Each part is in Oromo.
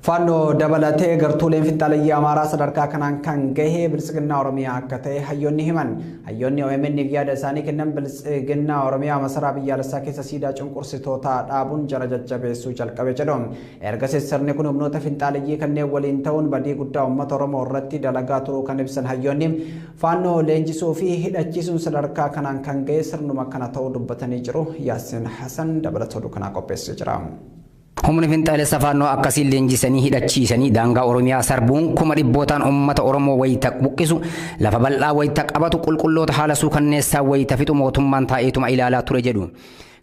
Faannoo dabalatee gartuuleen finxaaleyyii Amaaraa sadarkaa kanaan kan gahe Biltsiginnaa Oromiyaa akka ta'e hayyoonni himan. Hayyoonni OMN'f yaada isaanii kennan Biltsiginnaa Oromiyaa masaraa biyyaalessaa keessa siidaa cunqursitootaa dhaabuun jara jajjabeessuu jalqabe jedhu. Ergasiis sirni kun humnoota finxaaleyyii kanneen waliin ta'uun badii guddaa uummata Oromoo irratti dalagaa turuu kan ibsan hayyoonni, Faannoo leenjisuu fi hidhachiisuun sadarkaa kanaan kan gahe sirnuma kana ta'uu dubbatanii jiru. Yaasin Hasan dabalata oduu kanaa qopheessee jira. Humni finxaalessa Faannoo akkasiin leenjisanii hidhachiisanii daangaa Oromiyaa sarbuun kuma dhibbootaan uummata Oromoo wayita buqqisu, lafa bal'aa wayita qabatu, qulqulloota haala suukanneessaa wayita fixu mootummaan taa'eetuma ilaalaa ture jedhu.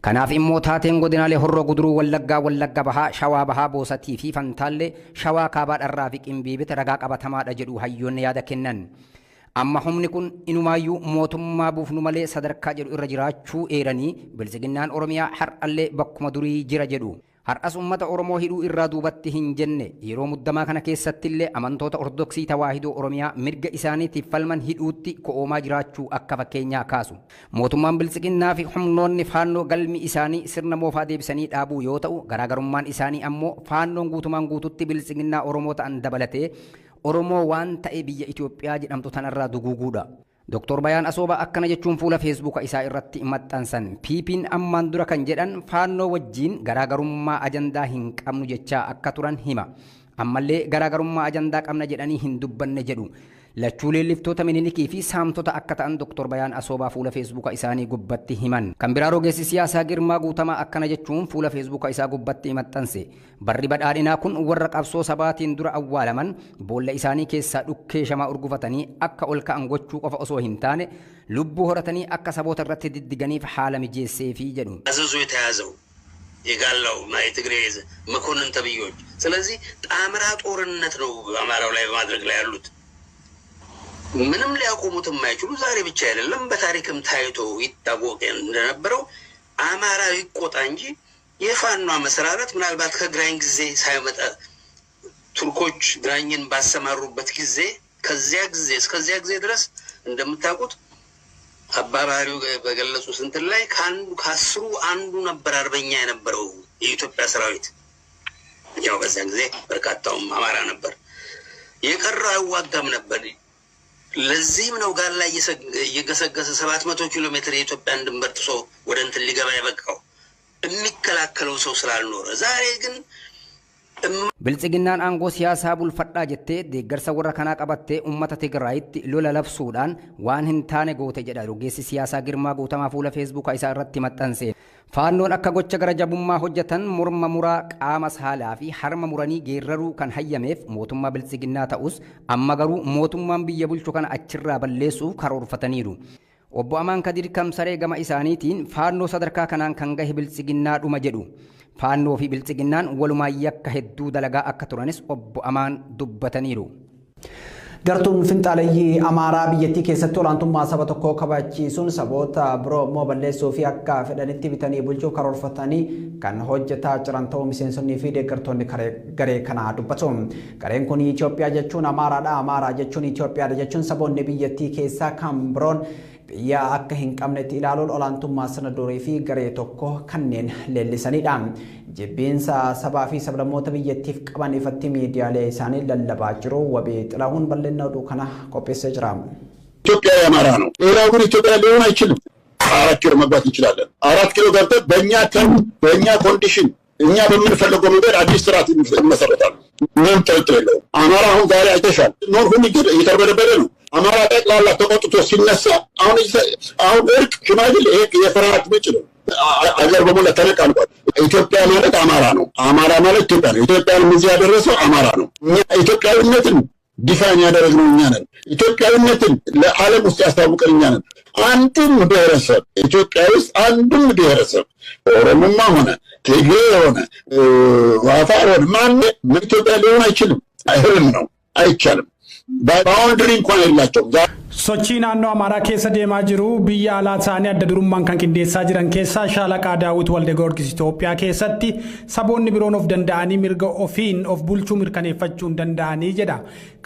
Kanaaf immoo taateen godinaalee Horroo Guduruu Wallaggaa, Wallagga Bahaa, Shawaa Bahaa, Boosatii fi Fantaallee, Shawaa Kaabaa Dharraa fi Qimbiibit ragaa qabatamaadha jedhu hayyoonni yaada kennan. Amma humni kun inumaayyuu mootummaa buufnu malee sadarkaa jedhu irra jiraachuu eeranii, Biltsiginnaan Oromiyaa har'allee bakkuma durii jira jedhu. Har'as uummata Oromoo hidhuu irraa duubatti hin jenne. Yeroo muddamaa kana keessattillee amantoota Ortodoksii Tawaahidoo Oromiyaa mirga isaaniitiif falman hidhuutti ko'oomaa jiraachuu akka fakkeenyaa kaasu. Mootummaan Biltsiginnaa fi humnoonni Faannoo galmi isaanii sirna moofaa deebisanii dhaabuu yoo ta'u, garaagarummaan isaanii ammoo Faannoon guutumaan guututti Biltsiginnaa Oromoo ta'an dabalatee Oromoo waan ta'e biyya Itoophiyaa jedhamtu tanarraa duguuguudha. Dr. Bayaan Asoobaa akkana jechuun fuula Feesbuuka isaa irratti maxxansan. PP'n ammaan dura kan jedhan Faannoo wajjin garaagarummaa ajandaa hin qabnu jechaa akka turan hima. Ammallee garaagarummaa ajandaa qabna jedhanii hin dubbanne jedhu. Lachuu leelliftoota Minilikii fi saamtota akka ta'an Dr. Bayaan Asoobaa fuula Feesbuuka isaanii gubbatti himan. Kan biraa rogeessi siyaasaa Girmaa Guutamaa akkana jechuun fuula Feesbuuka isaa gubbatti maxxanse. Barri badhaadhinaa kun warra qabsoo sabaatiin dura awwaalaman boolla isaanii keessaa dhukkee shamaa urgufatanii akka ol ka'an gochuu qofa osoo hin taane, lubbuu horatanii akka saboota irratti diddiganiif haala mijeesseefii jedhu. አዘዞ የተያዘው የጋላው እና የትግሬ መኮንን ተብዬዎች። ስለዚህ ጣምራ ጦርነት ነው አማራው ላይ በማድረግ ላይ ያሉት። ምንም ሊያቆሙት የማይችሉ፣ ዛሬ ብቻ አይደለም፣ በታሪክም ታይቶ ይታወቅ እንደነበረው፣ አማራው ይቆጣ እንጂ የፋኖ አመሰራረት ምናልባት ከግራኝ ጊዜ ሳይመጣ ቱርኮች ግራኝን ባሰማሩበት ጊዜ ከዚያ ጊዜ እስከዚያ ጊዜ ድረስ እንደምታውቁት አባ ባህሪው በገለጹት እንትን ላይ ከአንዱ ከ10ሩ አንዱ ነበር አርበኛ የነበረው የኢትዮጵያ ሰራዊት። ያው በዚያን ጊዜ በርካታውም አማራ ነበር። የቀረው አይዋጋም ነበር። ለዚህም ነው ጋላ እየገሰገሰ 700 ኪሎ ሜትር የኢትዮጵያን ድንበር ጥሶ ወደ እንትን ሊገባ የበቃው፣ የሚከላከለው ሰው ስላልኖረ። ዛሬ ግን Biltsiginnaan aangoo siyaasaa bulfadhaa jettee deeggarsa warra kanaa qabattee uummata Tigraayitti lola labsuudhaan waan hin taane goote jedha rogeessi siyaasaa Girmaa Guutamaa fuula Feesbuuka isaa irratti maxxanse. Faannoon akka gocha gara jabummaa hojjetan morma muraa, qaama saalaa fi harma muranii geerraruu kan hayyameef mootummaa Biltsiginnaa ta'us, amma garuu mootummaan biyya bulchu kana achirraa balleessuuf karoorfataniiru. Obbo Amaan Kadir Kamsaree gama isaaniitiin Faannoo sadarkaa kanaan kan gahe Biltsiginnaa dhuma jedhu. Faannoo fi Biltsiginnaan walumaa yakka hedduu dalagaa akka turanis Obbo Amaan dubbataniiru. Gartuun finxaaleyyii Amaaraa biyyattii keessatti olaantummaa saba tokkoo kabachiisuun saboota biroo immoo balleessuu fi akka fedhanitti bitanii bulchuuf karoorfatanii kan hojjetaa jiran ta'uu miseensonnii fi deeggartoonni garee kanaa dubbatu. Gareen kun Itoophiyaa jechuun Amaaraadha, Amaaraa jechuun Itoophiyaadha jechuun saboonni biyyattii keessaa kan biroon biyya akka hin qabnetti ilaaluun olaantummaa sirna durii fi garee tokko kanneen leellisanidha. Jibbiinsa sabaa fi sablammoota biyyattiif qaban ifatti miidiyaalee isaanii lallabaa jiru. Wabii Xilahuun bal'ina oduu kana qopheessee jira. ኢትዮጵያ የአማራ ነው። ሌላው ግን ኢትዮጵያ ሊሆን አይችልም። 4 ኪሎ መግባት እንችላለን። 4 ኪሎ ገብተን በእኛ term፣ በእኛ condition፣ እኛ በምንፈልገው መንገድ አዲስ ስርዓት ይመሰረታል። ምንም ጥርጥር የለውም። አማራ አሁን ዛሬ አይተሻል። North ኡም እየተርበደበደ ነው። አማራ ጠቅላላ ተቆጥቶ ሲነሳ አሁን እርቅ፣ ሽማግሌ ይሄ የፍርሃት ምንጭ ነው። አገር በሞላ ተነቃንቋል። ኢትዮጵያ ማለት አማራ ነው። አማራ ማለት ኢትዮጵያ ነው። ኢትዮጵያን እዚህ ያደረሰው አማራ ነው። እኛ ኢትዮጵያዊነትን define ያደረግነው እኛ ነን። ኢትዮጵያዊነትን ለዓለም ውስጥ ያስታውቀን እኛ ነን። አንድም ብሔረሰብ ኢትዮጵያ ውስጥ አንድም ብሔረሰብ ኦሮሞማ ሆነ ትግሬ ሆነ አፋር ሆነ ማን ኢትዮጵያ ሊሆን አይችልም። ህልም ነው፣ አይቻልም። Boundary እንኳን የላቸውም። Sochii naannoo Amaaraa keessa deemaa jiru biyya alaa isaanii adda durummaan kan qindeessaa jiran keessaa Shaalaqaa Daawit Walde Goorgis Itoophiyaa keessatti saboonni biroon of danda'anii mirga ofiin of bulchuu mirkaneeffachuu hin danda'anii jedha.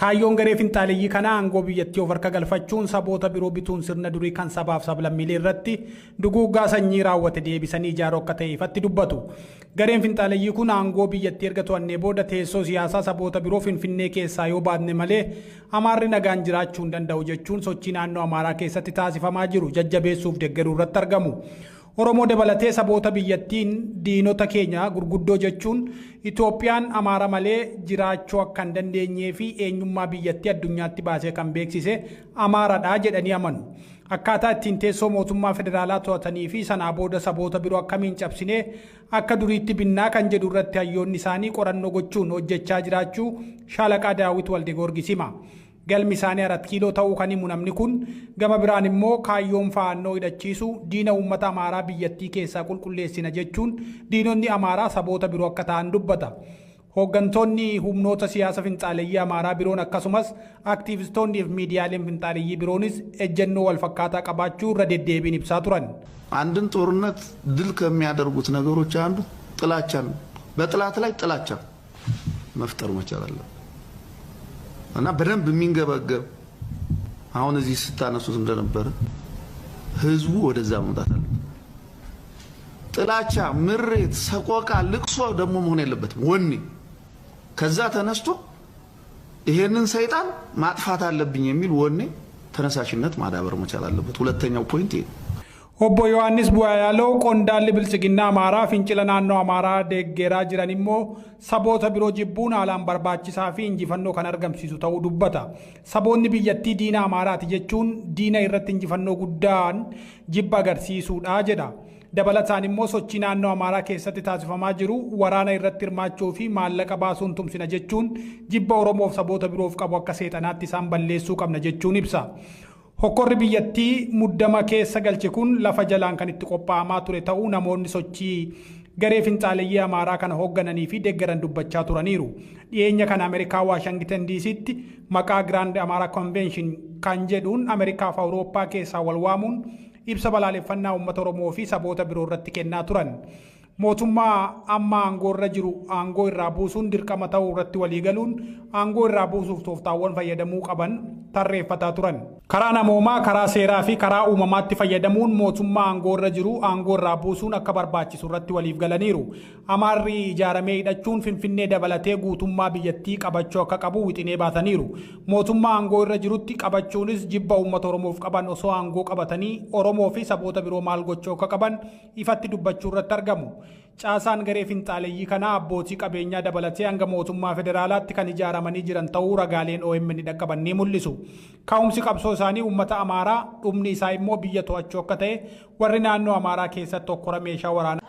Kaayyoon garee finxaaleyyii kanaa aangoo biyyattii of harka galfachuun saboota biroo bituun sirna durii kan sabaaf sablammiilee irratti duguuggaa sanyii raawwate deebisanii ijaaruu akka ta'e ifatti dubbatu. Gareen finxaaleyyii kun aangoo biyyattii erga to'annee booda teessoo siyaasaa saboota biroo Finfinnee keessaa yoo baatne malee Amaarri nagaan jiraachuu hin danda'u jechuun sochii naannoo Amaaraa keessatti taasifamaa jiru jajjabeessuuf deeggaruu irratti argamu. Oromoo dabalatee saboota biyyattiin diinota keenya gurguddoo jechuun Itoophiyaan Amaara malee jiraachuu akka hin dandeenyee fi eenyummaa biyyattii addunyaatti baasee kan beeksise Amaaradha jedhanii amanu. Akkaataa ittiin teessoo mootummaa federaalaa to'atanii fi sanaa booda saboota biroo akkamiin cabsinee akka duriitti binnaa kan jedhu irratti hayyoonni isaanii qorannoo gochuun hojjechaa jiraachuu Shaalaqaa Daawit Waldegoorgis hima. Galmi isaanii 4 kiiloo ta'uu kan himu namni kun gama biraan immoo kaayyoon faannoo hidhachiisu diina uummata Amaaraa biyyattii keessaa qulqulleessina jechuun diinonni Amaaraa saboota biroo akka ta'an dubbata. Hooggantoonni humnoota siyaasa finxaaleyyii Amaaraa biroon akkasumas aktiivistoonnii fi miidiyaaleen finxaaleyyii biroonis ejjennoo wal fakkaataa qabaachuu irra deddeebiin ibsaa turan. አንድን ጦርነት ድል ከሚያደርጉት ነገሮች አንዱ ጥላቻ ነው። በጥላት ላይ ጥላቻ መፍጠር መቻል አለብን እና በደንብ የሚንገበገብ አሁን እዚህ ስታነሱት እንደነበረ ህዝቡ ወደዛ መምጣት አለበት። ጥላቻ፣ ምሬት፣ ሰቆቃ፣ ልቅሶ ደግሞ መሆን የለበትም። ወኔ ከዛ ተነስቶ ይሄንን ሰይጣን ማጥፋት አለብኝ የሚል ወኔ ተነሳሽነት ማዳበር መቻል አለበት። ሁለተኛው ፖይንት ይሄ። Obbo Yohaannis Bu'aa qondaalli bilchiginaa Amaaraa fincila naannoo Amaaraa deeggaraa jiran immoo saboota biroo jibbuun haalaan barbaachisaa fi injifannoo kan argamsiisu ta'uu dubbata. Saboonni biyyattii diina Amaaraati jechuun diina irratti injifannoo guddaan jibba agarsiisuudha jedha. Dabalataan immoo sochii naannoo Amaaraa keessatti taasifamaa jiru waraana irratti hirmaachuu fi maallaqa baasuun tumsina jechuun jibba Oromoof saboota biroof qabu akka seexanaatti isaan balleessuu qabna jechuun ibsa. Hokkorri biyyattii muddama keessa galche kun lafa jalaan kan itti qophaa'amaa ture ta'uu namoonni sochii garee finxaaleyyii Amaaraa kana hooggananii fi deeggaran dubbachaa turaniiru. Dhiyeenya kana Ameerikaa Waashingitan DC'tti maqaa Grand Amaaraa Convention kan jedhuun Ameerikaa fi Awurooppaa keessaa wal waamuun ibsa balaaleffannaa uummata Oromoo fi saboota biroo irratti kennaa turan. Mootummaa amma aangoo irra jiru aangoo irraa buusuun dirqama ta'uu irratti walii galuun aangoo irraa buusuuf tooftaawwan fayyadamuu qaban tarreeffataa turan. Karaa namoomaa, karaa seeraa fi karaa uumamaatti fayyadamuun mootummaa aangoo irra jiru aangoo irraa buusuun akka barbaachisu irratti waliif galaniiru. Amaarri ijaaramee hidhachuun Finfinnee dabalatee guutummaa biyyattii qabachuu akka qabu wixinee baataniiru. Mootummaa aangoo irra jirutti qabachuunis jibba uummata Oromoof qaban osoo aangoo qabatanii Oromoo fi saboota biroo maal gochuu akka qaban ifatti dubbachuu irratti argamu. Caasaan garee finxaaleyyii kanaa abbootii qabeenyaa dabalatee hanga mootummaa federaalaatti kan ijaaramanii jiran ta'uu ragaaleen OMN dhaqqaban ni mul'isu. Ka'umsi qabsoo isaanii uummata Amaaraa, dhumni isaa immoo biyya to'achuu akka ta'e warri naannoo Amaaraa keessatti hokkora meeshaa waraanaa.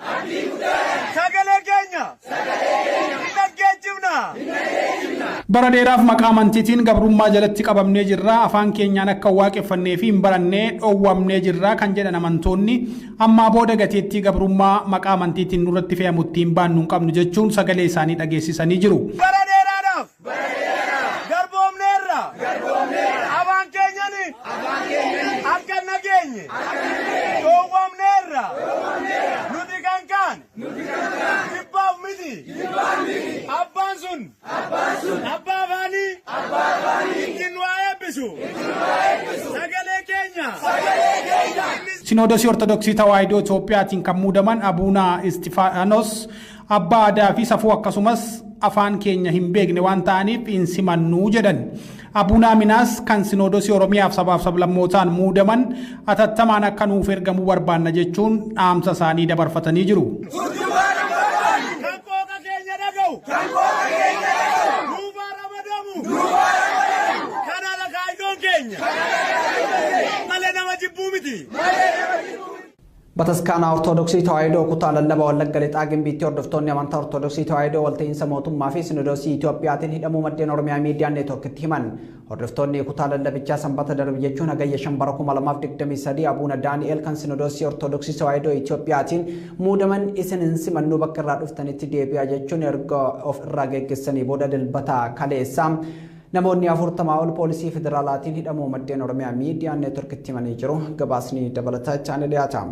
Sagalee keenya! Dhaggeeffina! Bara dheeraaf maqaa amantiitiin gabrummaa jalatti qabamnee jirra, afaan keenyaan akka waaqeffannee fi hin barannee dhoowwamnee jirra kan jedhan amantoonni ammaa booda gateettii gabrummaa maqaa amantiitiin nurratti fe'amutti hin baannu hin qabnu jechuun sagalee isaanii dhageessisanii jiru. Bara dheeraadhaaf! Garboomneerra! Afaan keenyani! Akka hin nageenye! Dhoowwamneerra! Nuti kan kaane! Jibbaaf miti! Abbaan sun! Abbaa afaanii! Ittiin nu haa eebbisu! Sagalee keenya! Sinoodosii Ortodoksii Tawaahidoo Itoophiyaatiin kan muudaman Abuuna Istifaanos abbaa aadaa fi safuu akkasumas afaan keenya hin beekne waan ta'aniif hin simannuu jedhan. Abuuna Minaas kan Sinoodosii Oromiyaaf sabaaf sablammootaan muudaman atattamaan akka nuuf ergamuu barbaanna jechuun dhaamsa isaanii dabarfatanii jiru. Kan qooqa keenya dhaga'u! Duubaa ramadamu! Kanaadha kaayyoon keenya! Malee nama jibbuu miti! Bataskaana Ortodoksii Tawaahidoo kutaa lallabaa Wallagga Lixaa Gimbiitti hordoftoonni amantaa Ortodoksii Tawaahidoo walta'iinsa mootummaa fi Sinoodosii Itoophiyaatiin hidhamuu maddeen Oromiyaa Miidiyaa Neetwoorkitti himan. Hordoftoonni kutaa lallabichaa sanbata darbe jechuun hagayya 5 bara 2023 Abuuna Daani'el kan Sinoodosii Ortodoksii Tawaahidoo Itoophiyaatiin muudaman isin hin simannuu bakka irraa dhuftanitti deebi'aa jechuun erga of irraa geggeessanii booda dilbata kaleessa. Namoonni 40 ol poolisii federaalaatiin hidhamuu maddeen Oromiyaa Miidiyaa Neetwoorkitti himanii jiru. Gabaasni dabalataa chaanel dhiyaata.